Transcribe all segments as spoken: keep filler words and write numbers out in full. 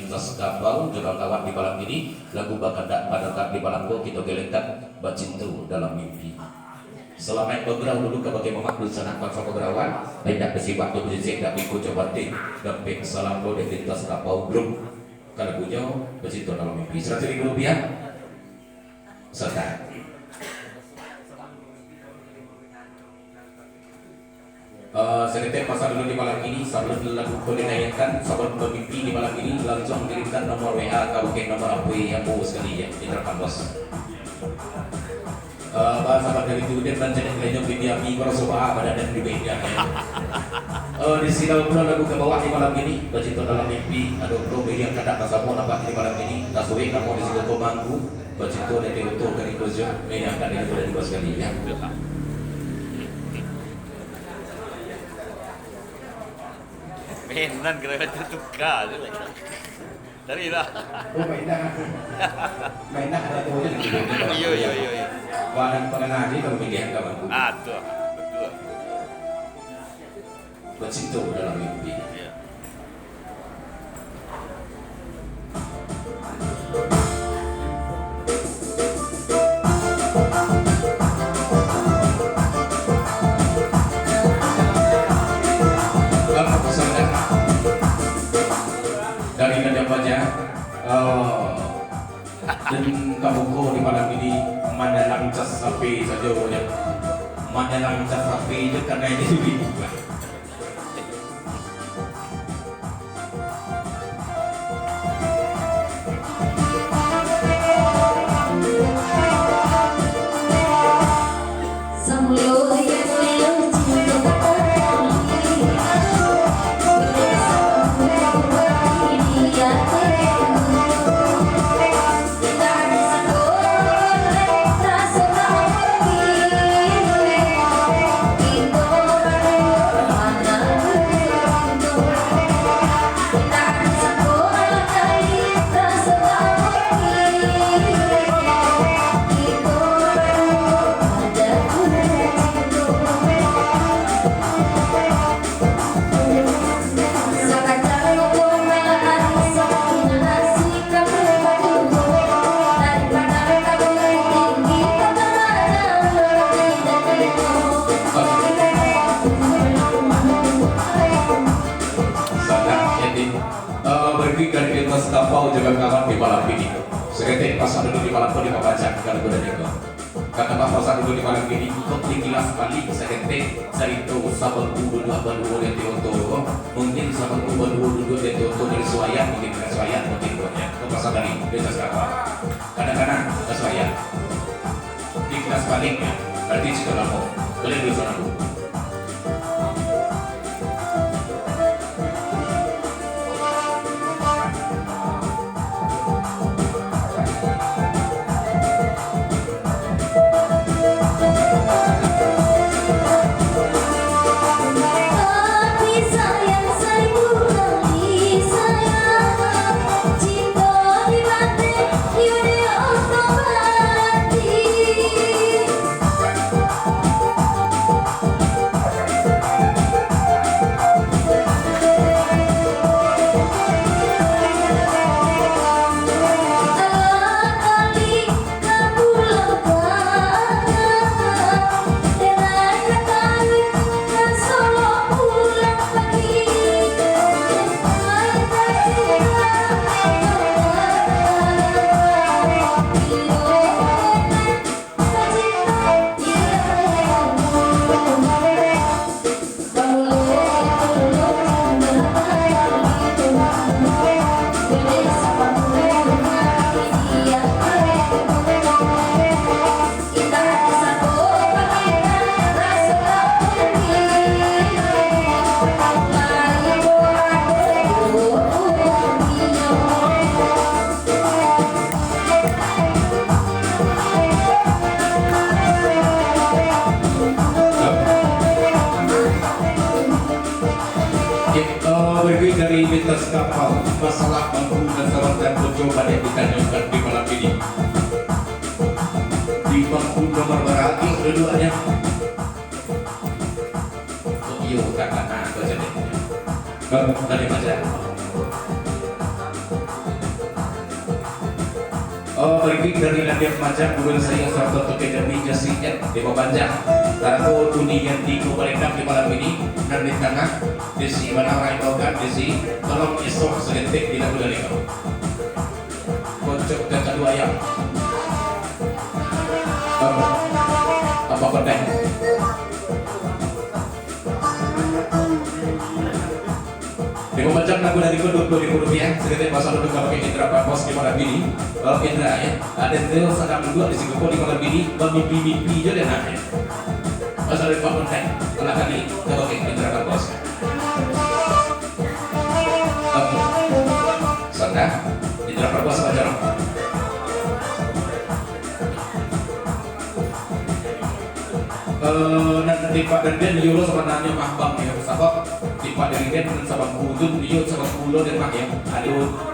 Lintas Kapau jo kawan-kawan di malam ini, lagu bakandak padangar di malam ko, kito galehkan Bacinto Dalam Mimpi. Salamaik bagurau dulu kabake mamak dunsanak banso Pagurawan, indak basibak jo musisi, indak biko jo bateh, dampek salam lo dek Lintas Kapau Grup, ka lagunyo Bacinto Dalam Mimpi. Saratuih ribu rupiah. Satak. Eh, saketek pasan dulu di malam ini, sabalun lagu ko dinaiakkan, sabalun bamimpi di malam ini, langsuang kirimkan nomor W A ka bakeh nomor H P ambo sakali, yo, di depan bos. Eh, bah, sahabat dari tu, den rancak nilai nyo video ami ko raso baa badan den di media, yo. Eh, di sini pulo lagu ka bawah di malam ini, Bacinto Dalam Mimpi, ado pulo media kadak ka samo nampak di malam ini, tasulik namo di siko ko mangku, Bacinto dari Oto dari Kojo, media kadak di bos sakali, yo. Menan kena baca tuka tu lah. Tadi lah. Oh, mainah. Mainah ada tu je. Iyo, iyo, iyo, iyo. Wadah pengenal je kalau pilihan kawan. Ah, tu. Betul. Bacinto Dalam Mimpi. Iya. Bapak Saudara, dari Raja Paja, eh, dan kabuko di malam ini, manyalang cas sapi sajo, yo. Manyalang cas sapi je karena ini sudah. Sanak, jadi, eh, berarti dari Lintas Kapau jo kawan-kawan di malam ini. Saketek pasan dulu di malam ko, di Papancang, kalau boleh dengar. Kata Bapak Sadu di malam ini, kok dikilas baliak saketek carito sabangku duduak baduo di ateh oto ko. Mungkin sabangku baduo duduak di ateh oto dari suayang, mungkin ka suayang, mungkin banyak. Kok pasal tadi, biasa siapa? Kadang-kadang ka suayang. Dikilas baliak, yo. Berarti cerita lamo. Boleh dulu, Sanak, Bu. Oke, eh, berikut dari Lintas Kapau, masalah mampu dan sabar dan perjuangan yang ditanyakan di malam ini. Di bangku nomor berapa duduaknya? Oh, iyo, kakak, nah, baca deh. Eh, tadi baca. Oh, barikuik dari Landiak Macan, Gurun Sayang, sarato Tukang Jambi, Jasi Ed, Dewa Banjar. Sarato Tuni Yanti, Kubarekam di malam ini, nan di tangah, Desi Bana, Raibokan, Desi, tolong esok saketek di lagu dari kau. Kocok kakadu ayam. Apa? Apa petai? Limo macam lagu dari ko, dua puluh ribu rupiah. Saketek pasang dulu ka bakeh Indra Pambos di malam ini. Kalau Indra, ya, ada trio sadang duduk di Singapura di malam ini, bamimpi-mimpi jo deh, nah, ya. Pasang dari Pak Menteng, alah kali, ka bakeh Indra Pambos. Oke. Sudah, Indra Pambos, Pak Jarong. Eh, nan tipak dari den, iyo lo sabananyo mah, Bang, yo. Sabab tipak dari den nan sabangku tu, iyo sabangku lo den mah, yo. Aduh.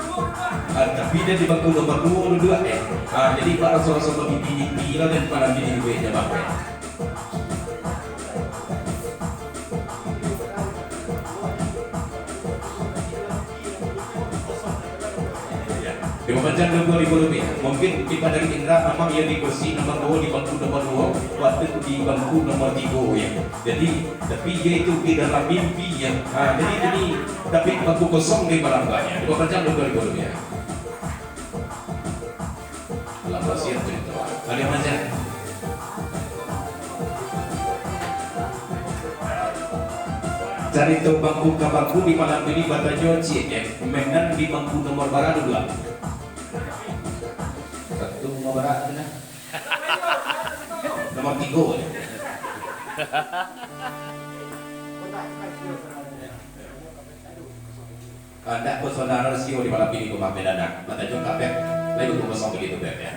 Ah, tapi den di bangku nomor duo duduk, eh. Ah, jadi, Pak, raso-raso bamimpi-mimpi lo den malam ini, duitnyo, Bang, eh. Limo macam dua puluh ribu rupiah. Mungkin tipak dari Indra, memang iyo di kursi nomor duo, di bangku nomor duo, waktu di bangku nomor tigo, ya. Jadi, tapi iyo itu di dalam mimpi, ya. Ha, jadi, jadi, tapi bangku kosong di malam banyak. Limo macam dua puluh ribu rupiah. Alam rahasia cerita. Ada macam. Carito bangku ka bangku di malam ini, batanyo ciek, eh, menan di bangku nomor bara dulu, ah. Satu nomor bara tu nah. Nomor tigo. Kandak ko saudaro sio di malam ini ko, Bang Benana. Batanyo kabeh, lain tu kosong begitu, Beb, ya.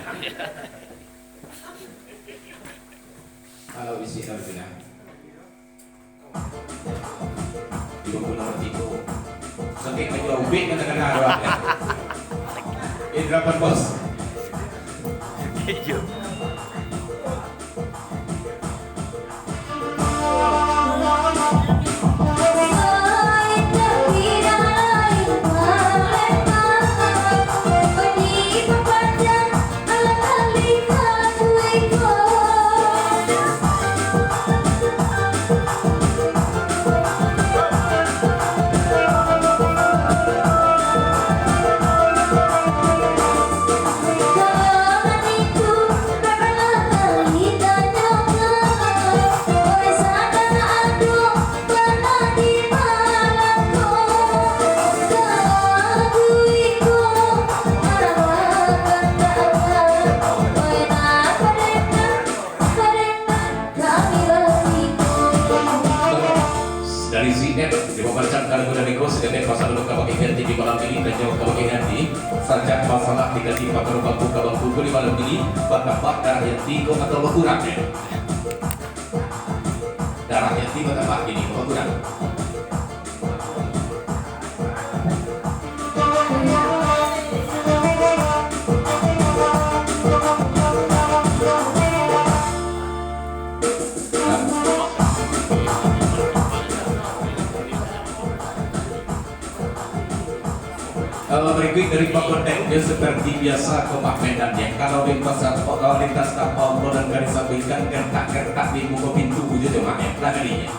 Kalau isi dalam bina. Dua puluh nomor tigo. Sakit aja ubik kata-kata ada. Indra Pambos. Iyo. Dari si Ed, di bawah macam kalau dari kau, sekedar pasal dulu ka bakeh Ed di malam ini, dan jawab ka bakeh Ed di, sajak masalah diganti pakar bangku ka bangku di malam ini, batambah darah yang tigo atau bakurang, ya? Darah yang tigo batambah ini, bakurang. Eh, berikut dari Pak Kotek, dia seperti biasa ke Pak Medan, ya. Kalau lintas, kalau lintas kapal, tolong garis sampingkan, gertak-gertak di muka pintu, gitu, Mak, ya. Lah, tadi, ya.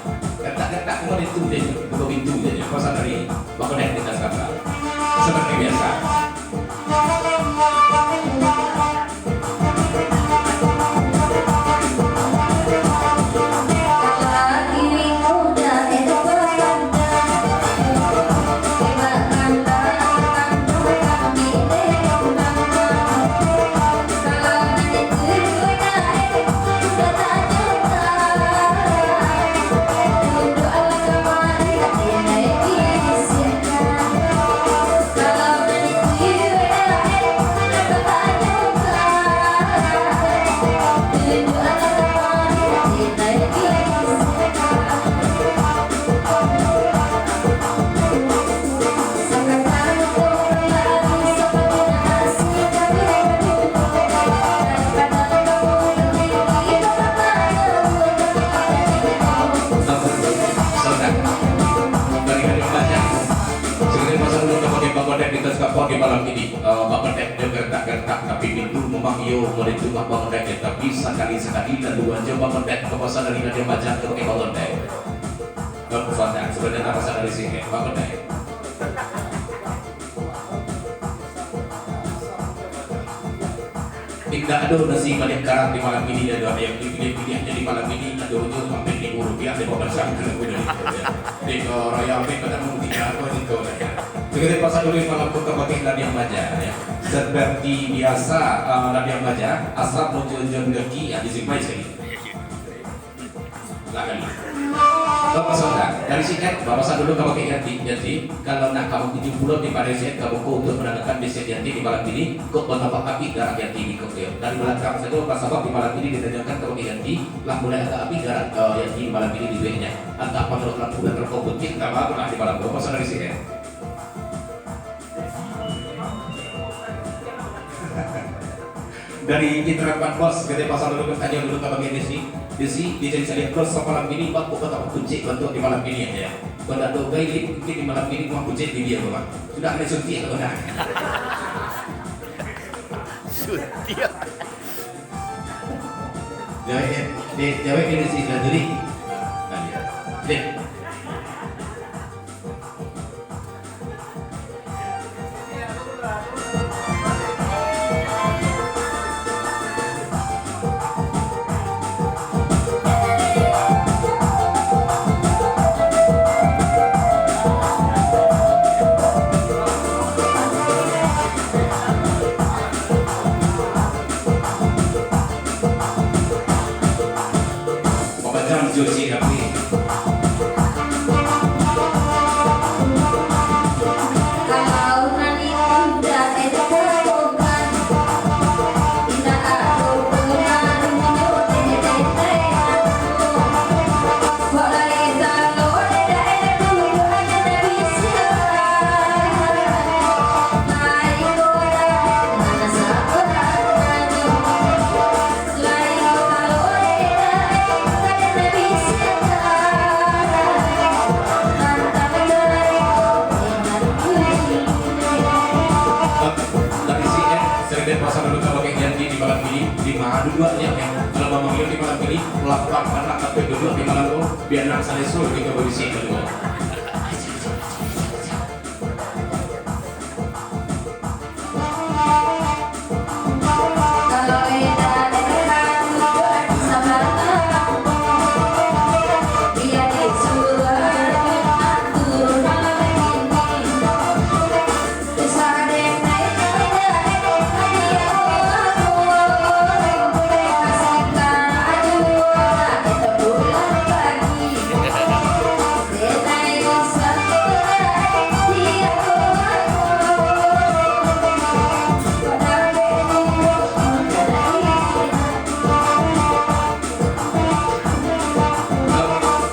Gertak-gertak muka pintu, ya. Muka pintu, ya. Pasal dari Pak Kotek lintas kapal. Seperti biasa. Saudara, dari hari banyak, segera pasang dulu kapal di Bangkok di atas kapal di malam ini. Eh, Bangkok di gertak-gertak, tapi pintu Yo, mulai tu mah bangondai, tapi sakali-sakali lalu aja bangondai ka pasar dari Nadia Maja ka pakai bangondai. Bang Suandang, sudah datang pasar dari sini, bangondai. Indak ado nasi baliak karang di malam ini, ado ayam dipiliah-piliah jadi malam ini, ado jo hampir limo rupiah di bawah sangka. Di raya ambil pada mungkin apa di kau ya. Jadi pasar dulu malam tu ka pakai Nadia Maja ya. Seperti biasa, eh, Nadia Maja, asal muncul-muncul gaki, ya, disimpan sekali. Lah kali. Bapak Saudara, dari sini, Bapak Saudara dulu ka pakai Yanti, Yanti, kalau nak kamu tujuh puluh di pada saya, kamu kau untuk menandakan bisiak Yanti di malam ini, kok bertambah api darah Yanti di kau. Dari belakang saja, Bapak Saudara di malam ini ditanyakan ka pakai Yanti, lah mulai agak api darah, eh, Yanti di malam ini di B-nya. Antah apa menurut lampu dan rokok putih, entah apa lah di malam. Bapak Saudara di sini. Dari Indrapan Bos, gede pasang dulu, bertanya dulu ka bagian D C. D C, D C saya lihat bos, malam ini bak buka tak kucing bantu di malam ini ya. Kalau ada gaya, mungkin di malam ini kurang kucing di dia, Bang. Sudah ada suntik atau enggak? Suntik. Jawab ya, dek, jawab ya, D C, sudah tadi. Nah, ya. Dek. Pamacam jo si api. Dari si, eh, serempet pasang dulu ka pakai Yanti di malam ini, di mana duduaknya, eh? Kalau mamanggil di malam ini, lapar anak tapi duduk di malam tu, biar nak saleso kita berisi kedua.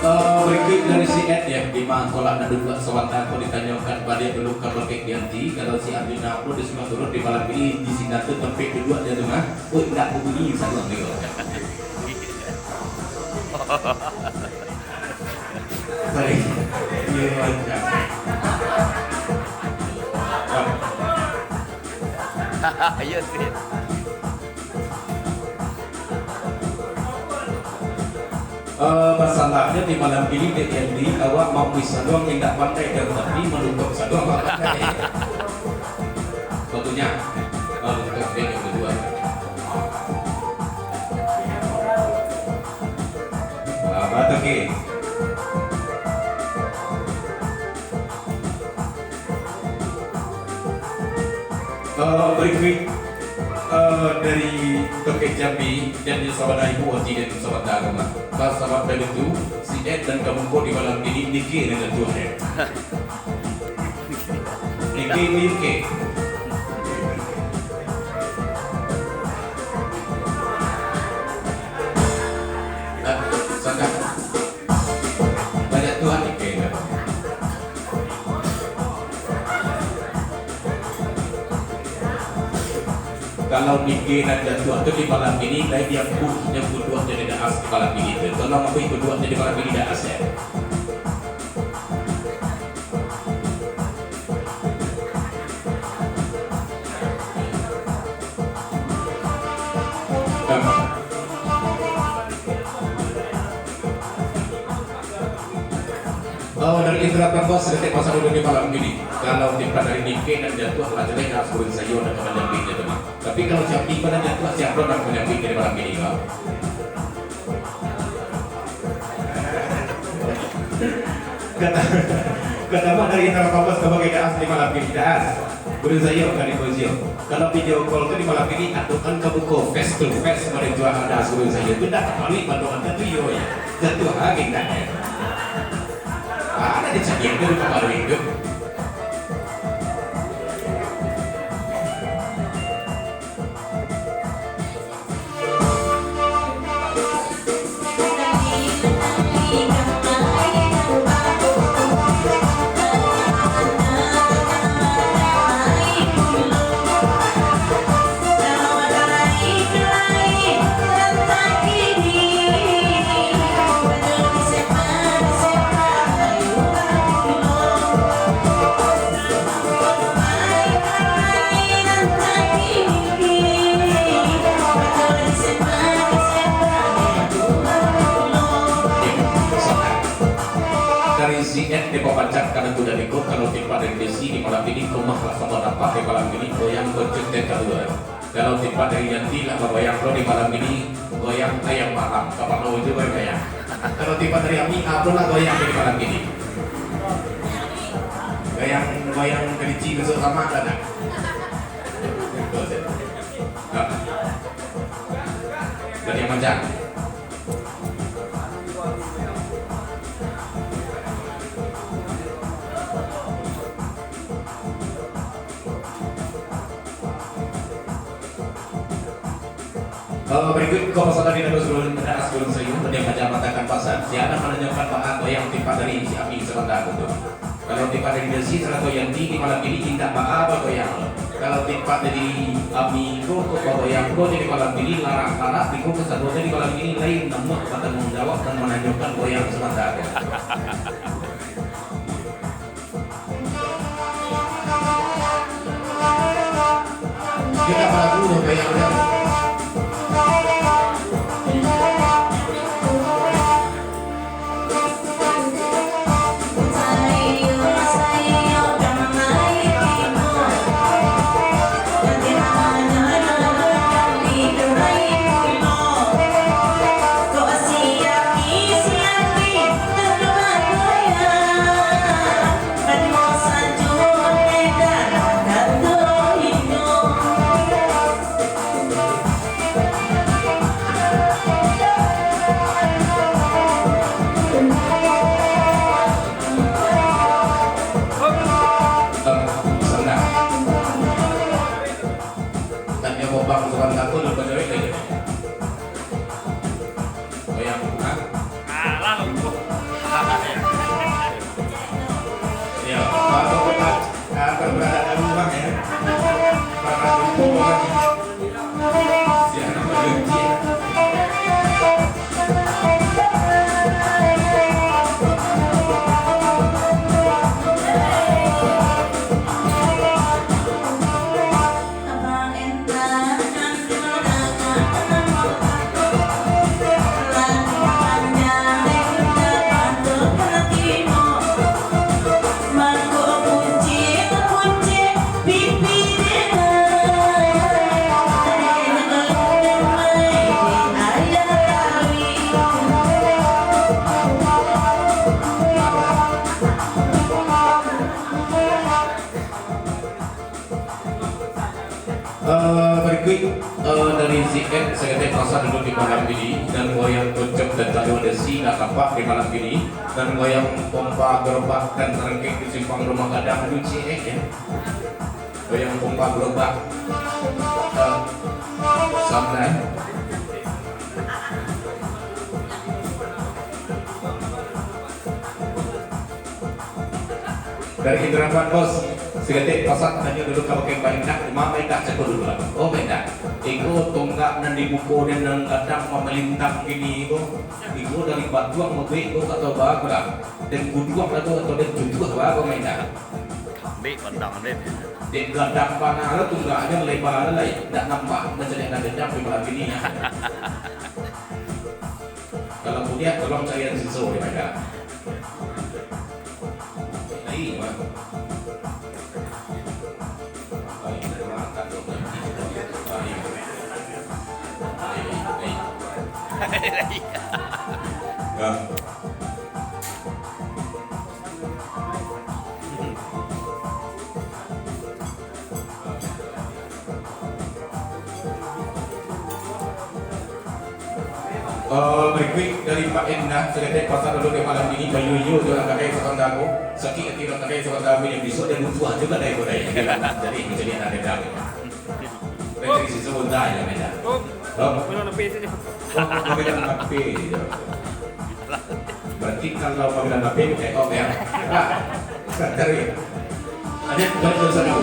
Eh, berikut dari si Ed ya, di mangko lah nak duduak sabanta ko ditanyokan baliak dulu ka Bukik Dianti, kalau si Abdul Nafro disuruah turun di malam ini di sinan tu tampek duduak dia tu mah. Oi, indak babunyi saluang dia. Sorry. Iya, macam. Iya sih. Eh, masalahnyo di malam ini, Dek Yanti, awak mamui saluang indak pandai, dan tapi manutup saluang awak pandai. Contohnya, manutup dia yang kedua. Apa tu, Ki? Eh, berikut, eh, dari Tokek Jambi dan di sabana ibu ati dan sabana agama. Pas sabab dari tu, si Ed dan kamu ko di malam ini niki dengan tuan ya. Niki, niki. Eh, sangat. Banyak Tuhan ni kena. Kalau mikir nak jatuah tu di malam ini, baik dia pun yang kuduak jadi daas di malam ini tu. Tolong apa itu duak jadi malam ini daas ya. Harapan bos, saketek pasang dulu di malam kini. Kalau timpat dari Nike nan jatuah lah jelek, harus burin sayo nan ka manjampinyo tu mah. Tapi kalau siapa nan jatuah, siapa nan ka manjampinyo di malam kini, kau? Kata, kata mak dari Indra Pampas ka bagai daas di malam kini, daas. Burin sayo ka dipuji. Kalau video call tu di malam kini, atukan ka buko face to face, mari juo daas burin sayo. Tu dah panuik bantuan tu yo, ya. Jatuah lagi dah. Ada di cadiak tu, di paparuik tu. Dari Z N dipapancak ka nan tu dan iko, kalau timpat dari Desi di malam ini, ko mah lah samo dapat di malam ini, goyang kocok teh kalua. Kalau timpat dari Yanti lah bagoyang lo di malam ini, goyang ayam malam, kapalo itu goyang. Kalau timpat dari Ami, apo lah goyang di malam ini? Goyang, goyang kerinci masuk kamar lah dah. Dari yang macam. Eh, berikut ko pasan dari Dato Sulun, Dato Sulun Sayu, dia macam matakan pasan, dia akan menanyakan bahan goyang timpat dari si Ami sebentar tu. Kalau timpat dari Desi sarato Yanti di malam ini indak baa bagoyang. Kalau timpat dari Ami ko, ko bagoyang ko di malam ini, larak-larak di ko kesado di malam ini, lain namuah batanggung jawab dan menanyakan goyang sebentar tu. Tanya bobang tukang dapur, lupa cewek aja. Oh, yang, hah? Alah, lumpuh. Ya, bapak-bapak, ah, berada di rumah, ya. Bapak lumpuh, ya. Siapa yang dia? Eh, berikut, eh, dari Z N, saketek pasan dulu di malam ini, dan goyang kocok dan talu ada si nak tampak di malam ini, dan goyang pompa gerobak dan terengkek di simpang rumah gadang dulu, cek, ya. Goyang pompa gerobak. Eh, santai. Dari Indra Bos, saketek pasan tanyo dulu ka bakeh Baindak, ma Baindak cako dulu lah. Oh, Baindak, iko tonggak nan di muko den nan gadang mamalintang kini ko, iko dari batuang mabuek ko atau ba ko lah? Den kuduang lah ko atau den cutuah ba ko, Baindak? Ambek gadang den. Dek gadang bana lo tonggaknyo leba lo lai, ndak nampak macam nan gadang di malam kini. Kalau punya, tolong carian siso di Baindak. Ya. Eh, request dari Pak Endah, saketek pasang dulu di malam ini, bayu-yu jo lah kadai sabanta ko. Sakik ati lah kadai sabanta ko, yang bisuak dia butuah juga dai ko dai. Jadi, macam ni nak dengar. Dari sisi sabanta je, Pak Endah. Om, Om. Minum api saja. Oh, panggilan api je. Berarti kalau panggilan api, pakai Om, ya? Nah, dari. Ada, dari sana.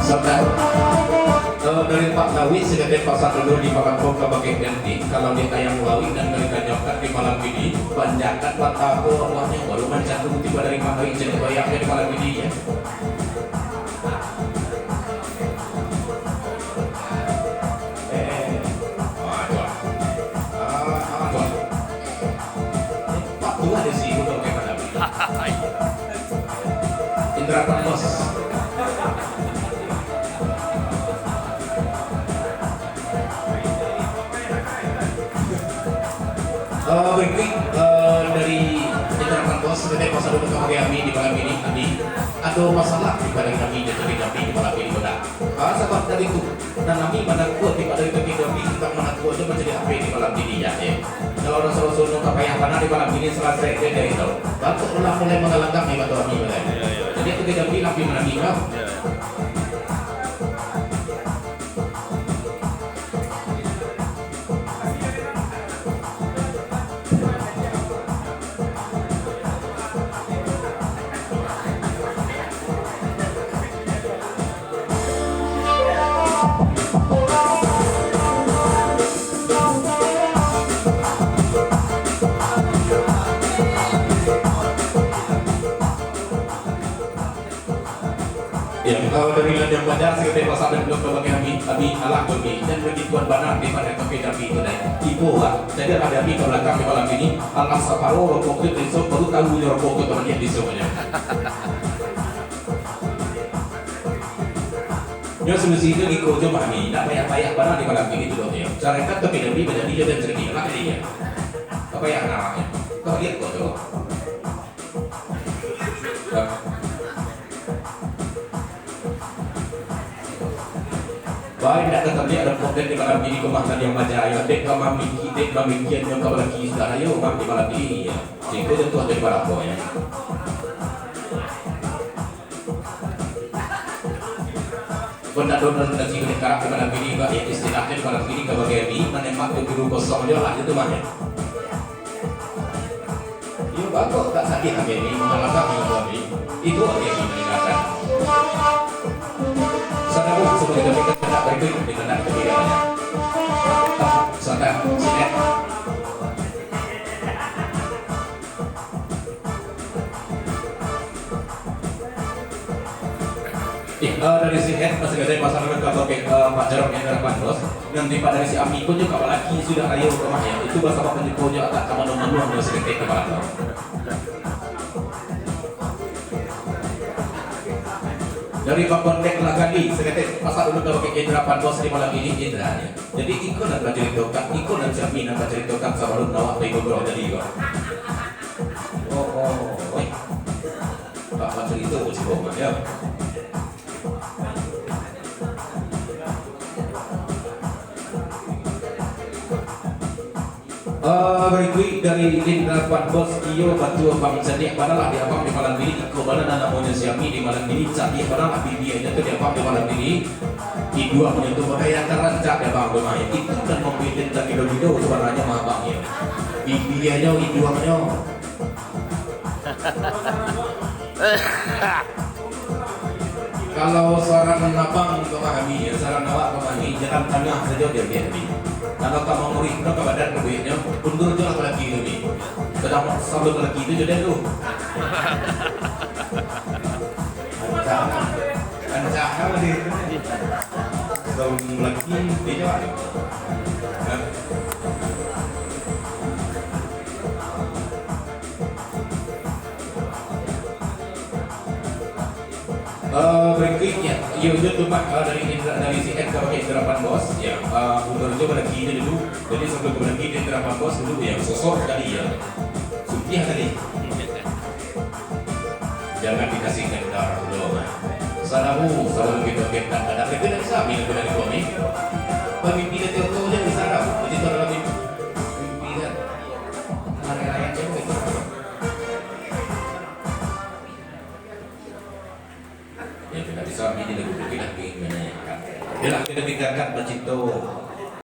Sabanta. Eh, dari Pak Lawik, saketek pasang dulu di Bangkok ka bakeh ganti. Kalau di ayam lawik nan dari Tanjung Kat di malam ini, panjakan mata ko awaknyo baru mancantum tiba dari Pak Lawik, jadi bayar di malam ini, ya. Eh, eh, eh. Ah, tu lah. Ah, ah, tu lah. Pak tu ada sih, bukan pakai pandang. Indra Pambos. Eh, berikut, eh, dari Indra Pambos, saketek pasang dulu ka bakeh Ami di malam ini. Ami, ado masalah di badan kami, di kami di malam ini, benar. Ah, sabab dari tu, nan kami manakua di badan kami, kami tantang manakua jo mancari api di malam ini, ya, eh. Kalau urang Solo-Solo ka payah bana di malam ini, salasai je dari tu. Batuk lah mulai mangalanggang di mata kami, mulai. Ya, ya. Jadi, tu kami, kami manangih, kan? Ya, ya. Ya, eh, dari Lanjang Baja, saketek pasang dulu ka bakeh Ami, Ami alah kami, dan bagituan bana di badan kami, kami tu, dai. Ibo, ah, jadi alah Ami ka balakang di malam ini, alah saparo rokok tu, besok baru tahu nyo rokok tu, teman yang besok aja. Nyo solusi tu iko jo, Ami, ndak payah-payah bana di malam ini tu, doh, yo. Carakan tapi Ami, bajadi jo dan jadi, alah jadi, ya. Apa yang namanya? Kau lihat kau tu. Baik, ndak ka tabiak dalam konten di malam ini, ko mah tadi yang baca, yo, dek ka mamiki-, dek mamikian nyo ka balaki sudah, ayo, mah, di malam ini, ya. Siko jatuah dari barako, ya. Ko ndak dono nasi kuning karak di malam ini, Pak, ya, istilahnyo di malam ini ka bakeh Ami, manembak jo peluru kosong jo lah, itu mah, ya. Iyo, bagus, tak sakit hati ni, malah sakit hati ni. Itu hati yang diingatkan. Saudara, semua kita minta tak berikut, kita nak kita tidak. Saudara, sini. Eh, eh, dari si Ed, masih ada pasang ka topik, eh, Pak Jarok yang harapan, Bos. Nanti Pak dari si Ami pun juga, apalagi sudah ayo rumah ya. Itu bahasa Bapak Jepun juga tak sama nongol dua seketik kepala tu. Dari Pak Kontek lah kali, seketik pasang dulu ka topik Indra Pandos di malam ini, Indra ya. Jadi, iko nak bacaritokan, iko nak si Ami nak bacaritokan sabalun awak pai ngobrol tadi ko. Oh, oh, oh. Bak bacarito, cik. Ya. Eh, barikuik dari Indra Pan Bos, iyo batua bang, cadiak banalah di abang di malam ini, iko bana nan namonyo si Ami di malam ini, cadiak banalah bibianyo tu di abang di malam ini, iduangnyo tu bagai nan rancak di abang tu mah, itu nan mambuek den tagido-gido sabananyo mah abang yo, bibianyo, iduangnyo. Kalau saran abang ka Mahami, saran awak ka Mahami, jalan tangah sajo diambiak ni. Kalau ka manguruih pulo ka badan duitnyo, undur jo lah balaki tu ni. Sadang sabalun balaki tu jo den tu. Rancak, rancak lah dia. Sabalun balaki, dia jo lah. Ya. Eh, berikutnya, iyo, iyo tu, Pak, eh, dari Indra, dari si F ka pakai Indra Pan Bos, ya, eh, Umar jo balaki tu dulu. Jadi, sabalun ka balaki tu Indra Pan Bos dulu, ya, sosok tadi, ya. Sutiah tadi. Jangan dikasihkan darah dulu, nah. Salamu, salamu kita kita ada kita dari sami lagu dari kami. Pemimpin itu tu je bisa dah. Jadi, kalau mimpi, mimpi kan. Hari raya je begitu. Ya, kita bisa ini lagu kita ingin menyanyikan. Yalah, kita tinggalkan bacinto.